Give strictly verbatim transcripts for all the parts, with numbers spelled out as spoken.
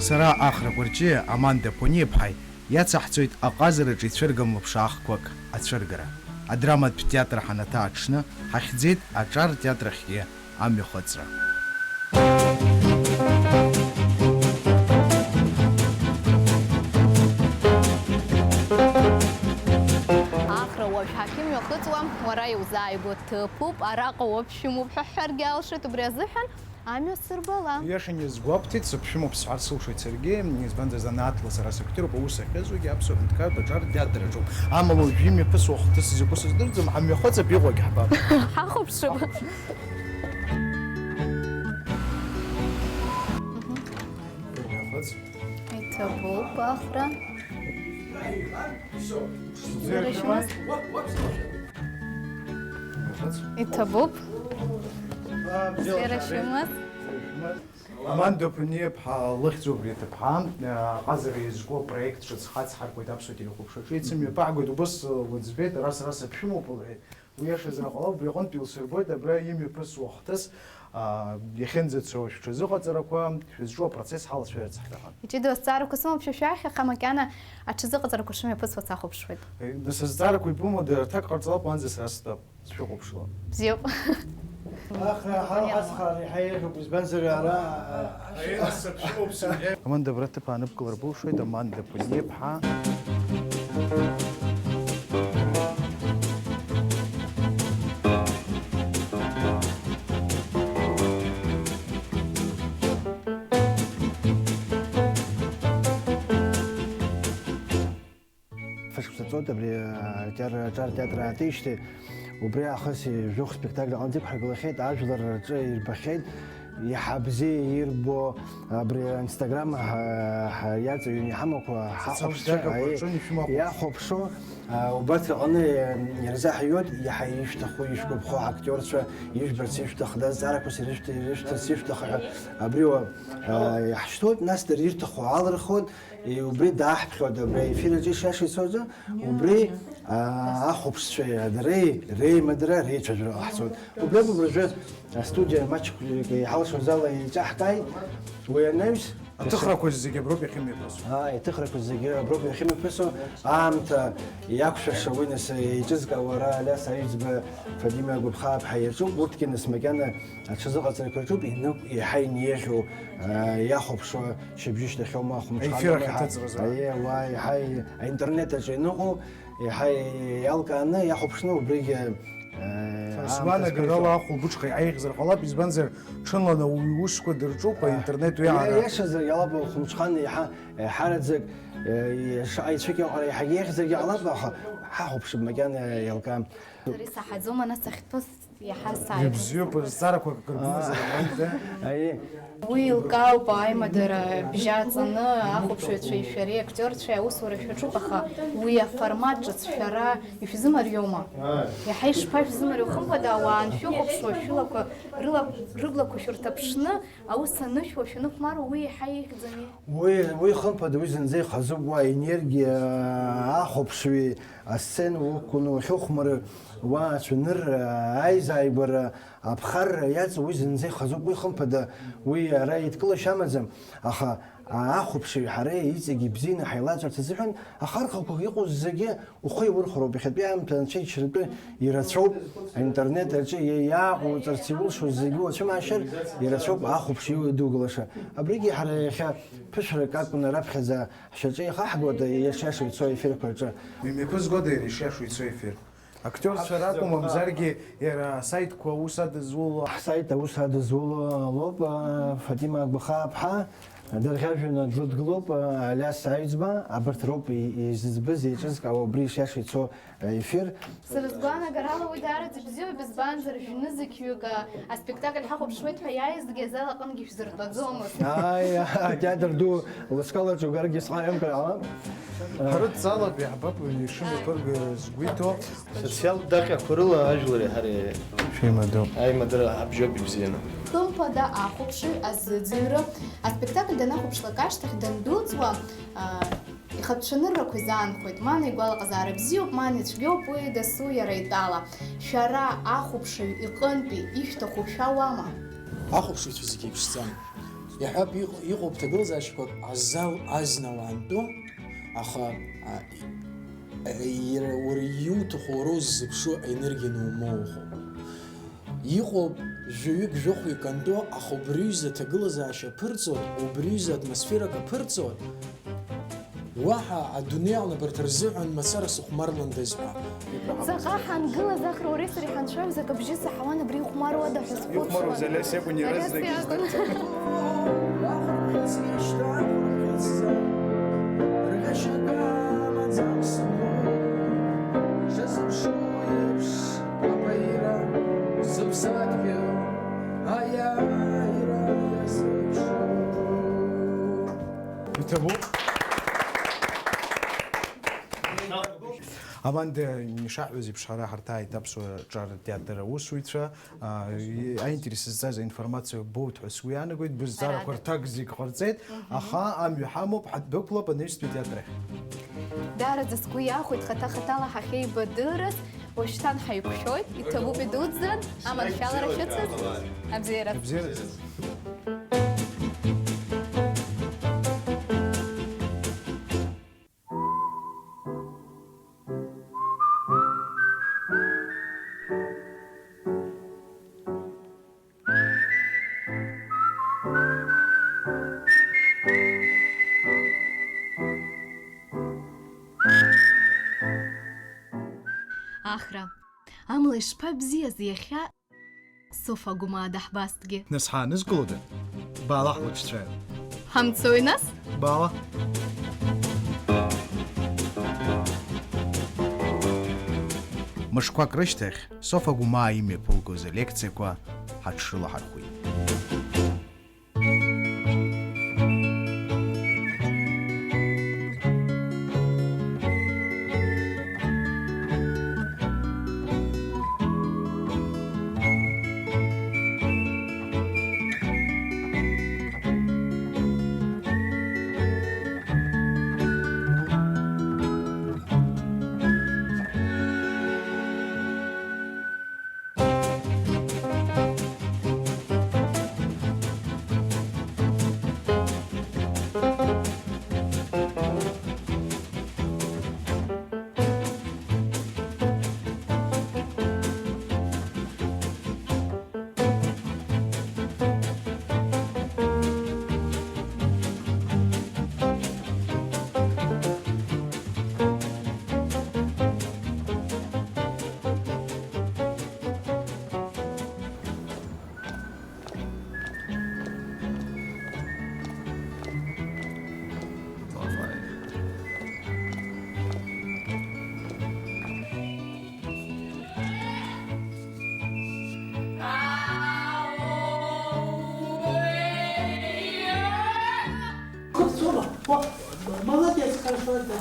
Сара Ахра Кәарҷиа Аманда Ԥуниаԥҳаи иацаҳҵоит аҟазараҿы ицәыргам лыԥшаахқәак ацәыргара. Адраматә театр ҳанаҭа аҽны ҳахьӡеит аҿар театр ахьгьы амҩахыҵра. Ахра уажә ҳахьымҩахыҵуа, уара иузааигәоу ҭыԥуп, араҟа уаԥшәымоуп ҳәа ҳҳәаргьы алшоит, убри азыҳәан амҩа сырбала. Иашан иазгәабҭеит, сыԥшәымоуп сҳәар сылшоит саргьы, избанзар, занааҭла сара сактиоруп, аус ахьызуагьы аԥсуа ҳәынҭқарратә аҿар театр аҿоуп. Амала уажә имҩаԥысуа ахҭыс закәу сыздырӡом, ҳамҩахыҵып, иҟоугь ҳбап. Ҳахәаԥшып. Мгм. Мҩахыҵ. Иҭабуп, Ахра. Бзиара шәымаз? Мҩахыҵ. Иҭабуп. Бзиара шәымаз? Аманда Ԥуниаԥҳа лыхьӡуп абри аҭыԥҳа, аҟазара иазку апроект ҿыц хацҳаркуеит аԥсуа телехәаԥшраҿы, ицымҩаԥаҳгоит, убас лыӡбеит, ара сара сыԥшәымоуп, лҳәеит. Уи иашазар ҟалап, убри аҟынтә илсырбоит, абра имҩаԥысуа ахҭыс, аа, иахьынӡацо шәҽазыҟаҵарақәа шәызҿу апроцесс ҳалацәажәарц ҳҭахын. Иҷыдоу азҵаарақәа сымоуп шәа шәахь, аха макьана аҽазыҟаҵарақәа шымҩаԥысуа сахәаԥшуеит. Е, нас азҵаарақәа ибымоу дара рҭак ҟарҵалап, уанӡа сара стәап, сшәыхәаԥшла. Бзиоуп. Ахра ҳа-, ҳацхраара иаҳа еиӷьуп, избанзар ара, а, Аманда, абра ҭыԥ ааныбкылар былшоит, Аманда Ԥуниаԥҳа. Фышықәса ҵуеит абри, а, театр, аҿар театр аатижьҭеи, убри аахыс жәохә спектакль аҟынӡа иқәҳаргылахьеит, ажәлар рҿы ирбахьеит, иаҳа бзиа ирбо, абри Instagram ҳа, ҳа, иаҵаҩын иҳамақәа ҳахәаԥшцәа, социалтә аи, рҿы ишәымахәаԥш. Иахәаԥшуа, а, убарҭ рҟны, а, ирзаҳҩуеит, иаҳа ишәҭаху, ишәгәаԥхо актиорцәа, ижәбарц ишәҭаху, азҵаарақәа ирышәҭ-, ирышәҭарц ишәҭаху ҳәа, абри уа, а, иаҳшьҭоуп, нас дара ирҭаху аалырхуеит. И убри дааҳԥхьоит, абри аефир аҿы ишиашоу ицоит, убри, аа, ахәаԥшцәеи дареи реимадара, реицәажәара ҟаҳҵоит. Убри акәым, уажәы астудиа маҷк иҳалшоз ала еиҿаҳкааит, уи анаҩс, аҭыхрақәа зегьы аброуп иахьымҩаԥысуа. Аа, иҭыхрақәа зегьы аброуп иахьымҩаԥысуа, аамҭа иақәшәаша уи нас еиҿызкаауа ара Алиас Аҩӡба, Фатима Гәыԥхааԥҳа иаҿуп, урҭгьы нас макьана аҽазыҟаҵарақәа рҿуп, инык-, еиҳа инеихьоу, аа, иахәаԥшуа. Шьыбжьышьҭахьоума, ахәымҽхан, аефир ахь иаҳа-, иҭыҵуаз, ааи, уаа, еиҳа и-, аинтернет аҿы иныҟәо, еиҳа и-, иалкааны иахәаԥшны убригьы, э, сара аамҭа сгәаанагарала зқәиҭу. Ахәылбыҽха еиҳа еиӷьзар ҟалап, избанзар, ҽынланы ауаҩы иусқәа дырҿуп, а, аинтернет уи иа-, аара. Иашазар иалап, ахәымҽхан еиҳа, еиҳараӡак, э, и-, шаҟа ицәыкьоу ҟара еиҳагьы еиӷьзаргьы ҟалап, аха ҳахәаԥшып макьана иалкаам. Сара исаҳаӡом, ана сахьтәоу. Иаҳа сааит. Ибзиоуп, зҵаарақәак акыр бымазар, аа, ҟалоит, да? Аиеи. Уи еилкаауп, аимадара бжьаҵаны, ахәаԥшыҩцәеи шәареи актиорцәеи аусура шәаҿуп, аха уи аформат ҿыц шәара ишәзымариоума? Ааи. Иаҳа ишԥашәзымариоу, хымԥада, ауаа аншәыхәаԥшуа, шәылақәа, рыла-, рыблақәа шәырҭаԥшны, аус анышәуа, шәаныхәмаруа, уи иаҳа еиӷьӡами? Уи, уи хымԥада, уи зынӡа ихазуп, уа аенергиа, ахәаԥшҩы, асцена уқәланы уахьыхәмарыр, уа ацәанырра, аизааигәара, аԥхарра иаҵоу уи зынӡа ихазуп, уи хымԥада, уи ара еидкылашьа амаӡам, аха ахәаԥшыҩ ҳара иҵегь ибзианы ҳаилаҵәарц азыҳәан ахархәақәа иҟоу зегьы ухы иурхәароуп, иахьатәи аамҭа анцәа ичаратәы ирацәоуп, аинтернет аҿы иа-, иааҟауҵарц иулшо зегьы уацәымаашьар ирацәоуп ахәаԥшыҩ идукылаша. Абригьы ҳара иахьа ԥышәрак акәны раԥхьаӡа ҳшьаҿа ихаҳгода, иашиашо ицо аефирқәа рҿы? Имҩаԥызгода иара ишиашо ицо аефир? Актиорцәа ракәым, мамзаргьы иара асаитқәа аус адызуло. Ҳсаит аус адызуло лоуп, а, Фатима Агәахааԥҳа, дырӷьажәҩаны длыдгылоуп, а, Алиас Аҩӡба, абарҭ роуп и-, изыӡбыз, еиҿызкаауа убри ишиашо ицо, а, ефир. Сара сгәаанагарала уи даараӡа ибзиоуп, избанзар, жәнызқьҩык, а, аспектакль ҳахәаԥшуеит ҳәа иааизҭгьы азал аҟынгьы шәзыртәаӡомызт. Ааи, атеатр ду лыскалаҿы угаргьы сҟаиамкыр ала. Ҳарыдҵалап, иаҳбап уи ишымҩаԥырго иара згәы иҭоу. Социалтә даҟьақәа рыла ажәлари ҳареи шәеимадоуп. Аимадара ҳабжьоуп ибзианы. Хымԥада, ахәаԥшыҩ азыӡырҩра аспектакль данахәаԥшлак ашьҭахь дандәылҵуа, а, ихатә цәаныррақәа изаанхоит, Мана игәалаҟазаара бзиоуп, Мана ицәгьоуп, уи дасу иара итәала. Шәара ахәаԥшыҩ иҟынтәи ишәҭаху шәауама? Ахәаԥшыҩцәа зегьы еиԥшӡам. Иаҳҳәап, иҟ-, иҟоуп ҭагылазаашьақәак азал азна уаантәу, аха, а, и-, иара уара иуҭаху, уара уззыԥшу аенергиа анумоухуа. Иҟоуп жәаҩык, жәохәҩык антәу, аха убри ҩыза аҭагылазаашьа аԥырҵо, убри ҩыза атмосферак аԥырҵо, уаҳа адунеи аҟны абарҭ рзыҳәан мацара сыхәмарландаз ҳәа. Ҵаҟа ҳангылаз Ахра уареи сареи ҳанцәа аҩызак абжьы саҳауан, абри ихәмаруада ҳәа схәыцуан. Ихәмаруаз Алиас иакәын иаразнак. Алиас иакәын. Уахәаԥхьыӡ ишьҭа, уахәаԥхьыӡ ргашьа амаӡам сгәы, шазыԥшу еиԥш, абаира зыԥсадгьыл аиааира иазыԥшу. Иҭабуп. Аманда, ишаҳҳәаз еиԥш, ҳара ҳарҭааит аԥсуа ҿар театр аусуҩцәа. А, и-, аинтерес зҵаз аинформациа боут ҳәа сгәы иаанагоит, бызҵаарақәа Ҳәарада. Рҭак зегь ҟарҵеит, Мгм. Аха амҩа ҳамоуп, ҳдәықәлап анаҩстәи атеатр ахь. Даараӡа сгәы иахәеит хаҭа-хаҭала ҳахьеибадырыз, уашьҭан ҳаиқәшәоит, иҭабуп идуӡӡан, аманшәалара шәыцыз, абзиара. Абзиара. Ахра, амла ишԥабзиаз иахьа! Софа Гәымаа даҳбазҭгьы. Нас ҳаанызкылода? Баала ҳлыҿцәа. Ҳамцои нас? Баала. Мышқәак рышьҭахь Софа Гәымаа имҩаԥылгоз алекциақәа ҳаҽрылаҳархәит. Молодец, хорошо это.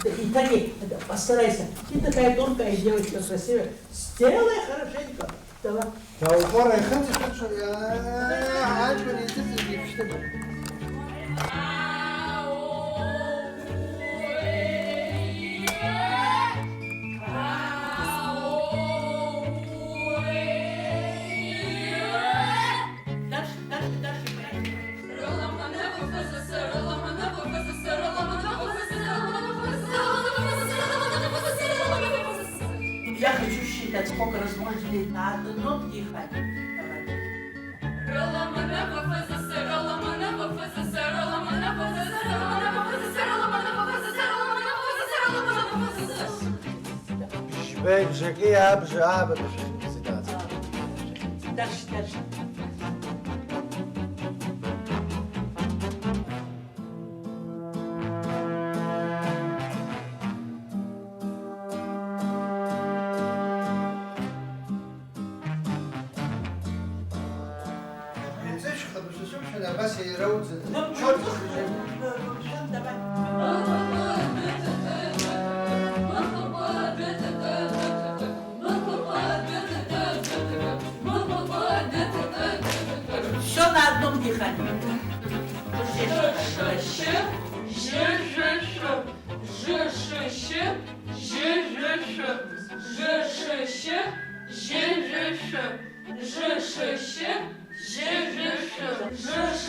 Да и так и, да, постарайся. Ты такая тонкая девочка, красивая. Сделай хорошенько. Давай. Даухәара ихыҵышәыцәа, аа, аҷкәын иӡыӡыз иԥшьҭыгоуп. Дальше, дальше, дальше. Я хочу считать, сколько раз можно на одном дыхании. Давай. Жәбеи бжаки абжа аабатәи ситуациа. Дальше, дальше. Ицәышха дышәышәшәан абас еирауӡаны. Шьоҭ дышәышәшәан. Всё на одном дыхании. Жы-шы-шы, жы-шы-шы, жы-шы-шы, жы-шы-шы, жы-шы-шы, жы-шы-шы, жы-шы-шы, жы-шы-шы, жы-шы-шы.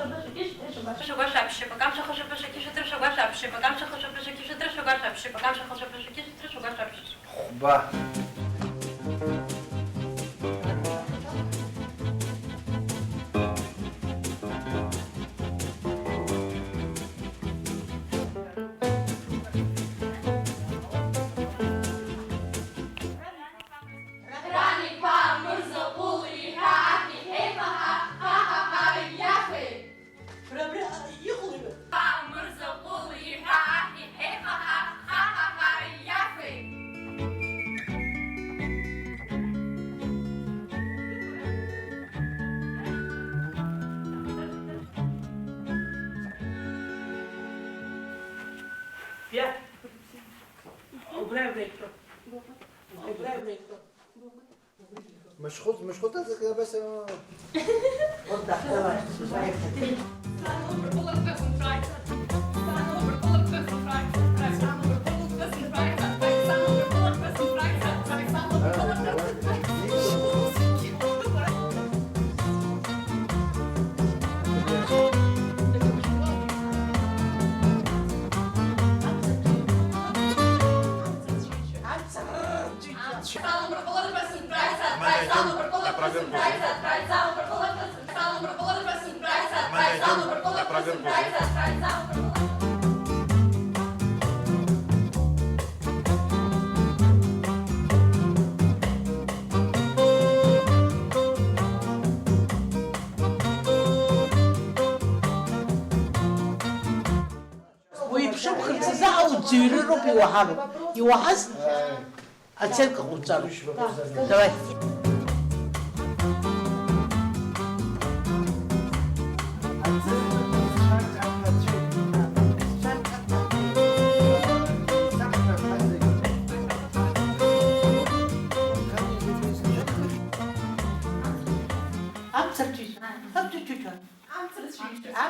хышәа быжәгьы шәҭы шәгәашә. Шәгәашә аԥшьшьапык, амш ахышәа быжәгьы шәҭы шәгәашә аԥшьшьапык, амш ахышәа быжәгьы шәҭы шәгәашә аԥшьшьапык, амш ахышәа быжәгьы шәҭы шәгәашә аԥшьшьапык. Хәба. Ран иԥа Мырзаҟәыл иҳәа аҳ иҳәеит, ҳа, ҳа, ҳа, ҳа, иафеит. Абри, абри, а, иҟоуи? Мырзаҟәыл иҳәа аҳ иҳәеит, ҳа, ҳа, ҳа, ҳа, ҳа, иафеит. Биа. Убра, убра иқәтәа. Убра, убра иқәтәа. Мышхәыц, мышхәыц азы абас, э, Уи ԥшымхырц азы ауӡҩрыроуп иуаҳароуп. Иуаҳаз аценка ҟауҵароуп. Давай. Амца рцәеишь, амца рцәеишь.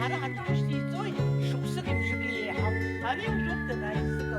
Ҳара ҳаҭыр шьҭеиҵоит, шықәсыки мшыки еиҳауп. Ари уажәоуп данааизгыло.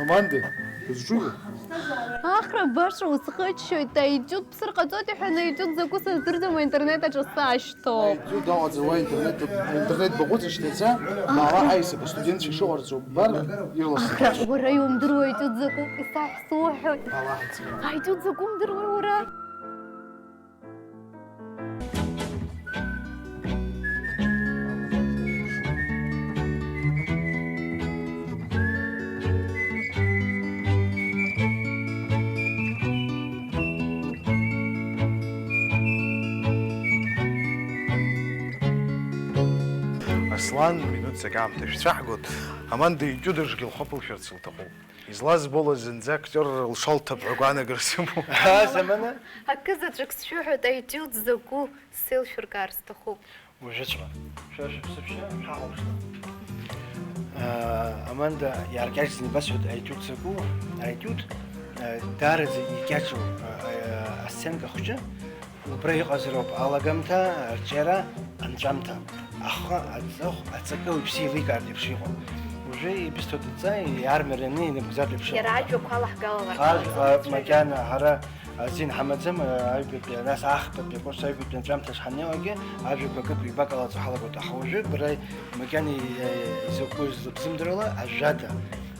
Аманде, дызҿуи? Ахра баша усхыччоит, аетиуд ԥсыр ҟаҵоит иҳәаны, аетиуд закәу сыздырӡом, аинтернет аҿы сашьҭоуп. Аетиуд аҟаҵа уа интернет, аинтернет баҟәыҵ шьҭаца, баала аисап, астудентцәа ишыҟарҵо ббар, ирласны. Ахра, уара иумдыруа аетиуд закәу, исаҳә суҳәоит. Баала ҳаицгылап. Аетиуд закәу умдыруеи уара? Аслан, минуҭ ҵак аамҭа шәцәаҳгоит. Аманда иҷыдажгьы лхы аԥылшәарц лҭахуп. Излазбо ала зынӡа актиор лшалҭап ҳәа агәаанагара сымоуп. Аа, замана? Акы заҵәык сшәыҳәоит, аетиуд закәу сеилшәыркаар сҭахуп. Уажәыҵәҟьа. Шәа шәыԥсы шәшьы, шәаҳауԥшла. Аа, Аманда, иааркьаҿӡаны ибасҳәоит аетиуд закәу. Аетиуд, аа, даараӡа икьаҿу, аа, аа, асценка хәҷы. Убра иҟазароуп алагамҭа, арҿиара, анҵәамҭа. Ахы, аҵыхә, аҵакы уаҩԥсы еиликаартә еиԥш иҟоу. Уажәы ибысҭоит адҵа, иаармарианы инапыгӡартә еиԥш иҟоуп. Иара ажәақәа алаҳгалалар ҟалоит. Ажә-, а, макьана ҳара азин ҳамаӡам, а, аҩбатәи, нас ахԥатәи акурс аҩбатәи анҵәамҭа шҳаннеилакгьы, ажәақәа акык-ҩбак алаҵо ҳалагоит, аха уажәы бара макьана и-, изакәу зыбзымдыруа ажәада.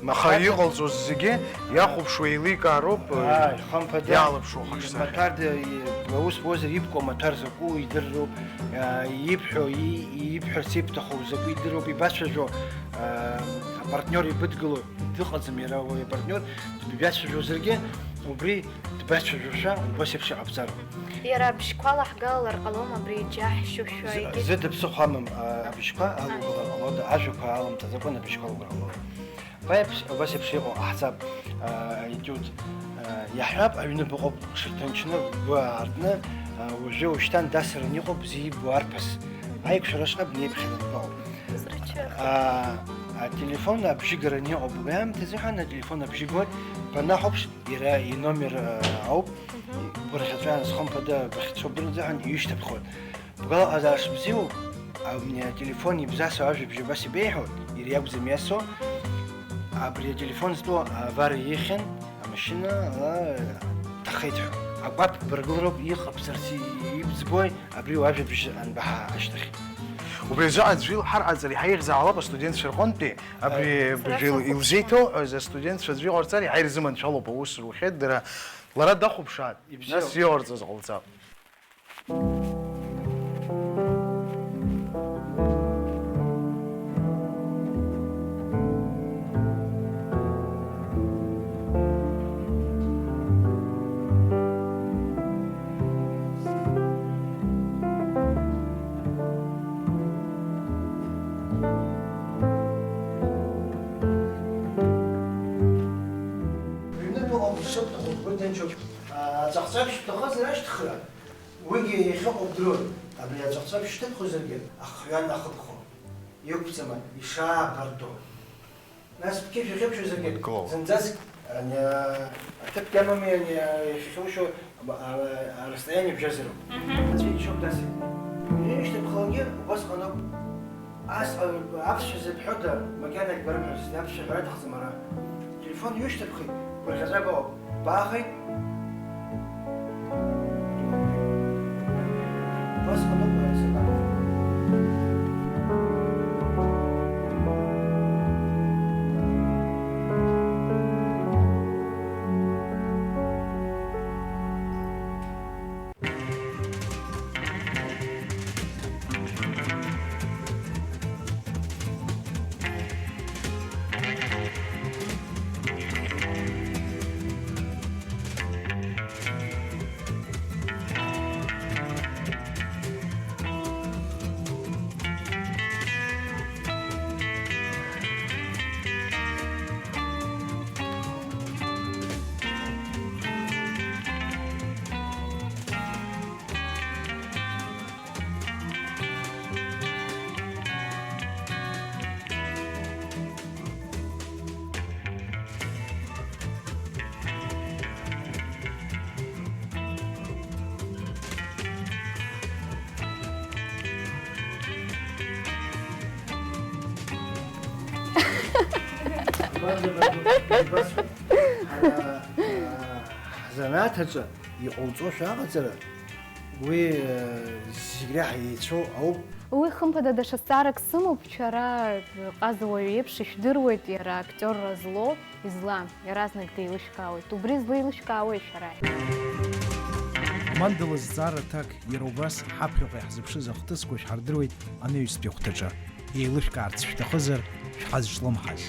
Аха иҟалҵоз зегьы иахәаԥшуа еиликаароуп, ааи, хымԥада, иалаԥшуа хаҿсахьа. Маҭәарда, и-, аус уазар ибкуа маҭәар закәу идырроуп, а, ибҳәо, и-, ибҳәарц ибҭаху закәу идыруп, ибацәажәо, а, апартниор ибыдгыло дыҟаӡам, иара уи апартниор дбацәажәозаргьы, убри дбацәажәошәа убас еиԥш иҟабҵароуп. Иара абжьқәа лаҳгалалар ҟалом, абри иџьаҳшьошәа. З-, егьи зыда ԥсыхәа амам, а, абжьқәа алугалар ҟалода, ажәақәа алымҭаӡакәан абжьқәа алугар ҟалода. Ба еиԥш, убас еиԥш иҟоу ҟаҳҵап, а, аетиуд, а, иаҳҳәап, аҩны быҟоуп, шәырҭынчны, бгәы аартны, а, уажәы ушьҭан дасран иҟоуп бзиа иббо арԥыс. Аиқәшәара шҟа бнеиԥхьаны быҟоуп. Узрыччоит. А, ателефон абжьы гараны иҟоуп, убри аамҭазы ҳәа ателефон абжьы гоит, банахәаԥш, иара иномер, а, ауп, мгм, гәырӷьаҵәа, хымԥада, бахьцо бдыруазар ҳәа иҩышьҭыԥхоит. Бгәалаҟазаашьа бзиоуп, абни ателефон ибзасуа ажәабжь абас ибеиҳәоит, иара иакәӡам иасуа. Абри ателефон зтәу авариа ихьын, амашьына ала ҭахеит ҳәа. Акәаԥ быргылароуп, иҟабҵарц ибӡбои, абри уажәабжь анбаҳа ашьҭахь. Убри азы аӡәы илҳәар ҟаҵар, иаҳа ихьзаалап астудентцәа рҟынтәи абри, э, абжьы илзеиҭоуҳәаз астудентцәа аӡәы иҟарҵар, иаҳа ирзыманшәалоуп аус рухьеит дара. Лара дахәаԥшааит, ибзиоуп, нас иҟарҵаз ҟалҵап. Ҩнытәоуп, ишыбҭаху, бгәы ҭынчуп. Аҵәахҵәабжь шәҭахызар ашьҭыхра, уигьы иахьыҟоу бдыруан. Абри аҵәахҵәабжь шәҭыбхызаргьы, ахҩан ахыбхо. Иқәӡама, ишаабарҭоу. Нас бқьышә иахьыбшәозаргьы, зынӡаск, ани, аҭыԥ иамами, ани, иахьхьушьо, а, а, арасстояние бжьазароуп. Мгм. Аӡәы ишьоуп дасит. Ишьҭыбхлакгьы убасҟаноуп. Ас, э, аԥсшәа зыбҳәода, макьанагь барымҳәац, аԥсшәа ҳәара аҭахӡам ара. Телефон ҩышьҭыԥхит, гәырӷьаҵәага ыҟоуп. Баахеит. Убасҟаноуп ара сабаҟоу. Ҳзанааҭ аҿы иҟауҵошәа аҟаҵара, уи, э, зегь реиҳа еицәоу ауп. Уи, хымԥада, даҽа зҵаарак сымоуп, шәара, ҟазауаҩ иеиԥш ишәдыруеит иара актиорра злоу, излам, иаразнак деилышәкаауеит. Убри злеилышәкаауеи шәара? Амандала зҵаара аҭак, иара убас ҳаԥхьаҟа иаҳзыԥшыз ахҭысқәа шәҳардыруеит анаҩстәи ахәҭаҿы. Еилышәкаарц шәҭахызар, шәҳазҿлымҳаз.